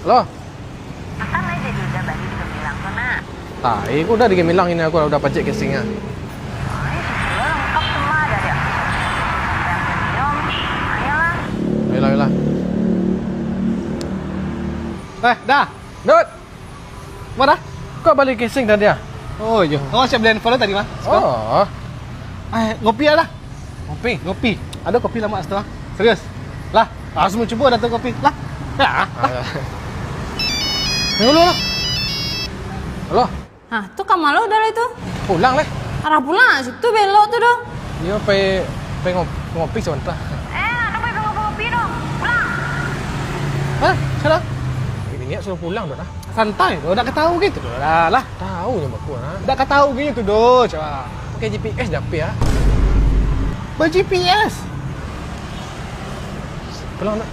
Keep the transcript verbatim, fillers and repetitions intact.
Halo? Akan lai jadi udah bali di Gemilang tu, nak? Tai, ko udah di Gemilang ini, ko udah pacik casing ah. Ai, sudah lengkap semua dah, Dek. Yang premium, ayolah. Ayolah, ayolah. Eh, dah. Dot. Ma dah? Ko bali casing tadi ah? Oh, iyo. Awak siap bali handphone tadi mah? Oh. Eh, ngopi lah. Ngopi? Ngopi. Ado kopi lamak situ ah. Serius. Lah, harus mancubo dah tu kopi. Lah. Lah. Ah, lah. Tunggu dulu lah. Halo. Hah, tu ka ma lo udah lai tu? Pulang lai. Arah pulang, situ belok tu doh. Iyo, pai, pai ngop-, ngopi sabanta. Eh, ado pai ngopi-ngopi doh. Pulang. Hah? Sia? Ini niat suruh pulang doh, nah. Santai doh, dak ka tau gitu doh lah. Lah. Tau nyo baku, nah. Dak ka tau gitu doh, coba. Pakai G P S dapek ah. Ba-G P S. Pulang dah.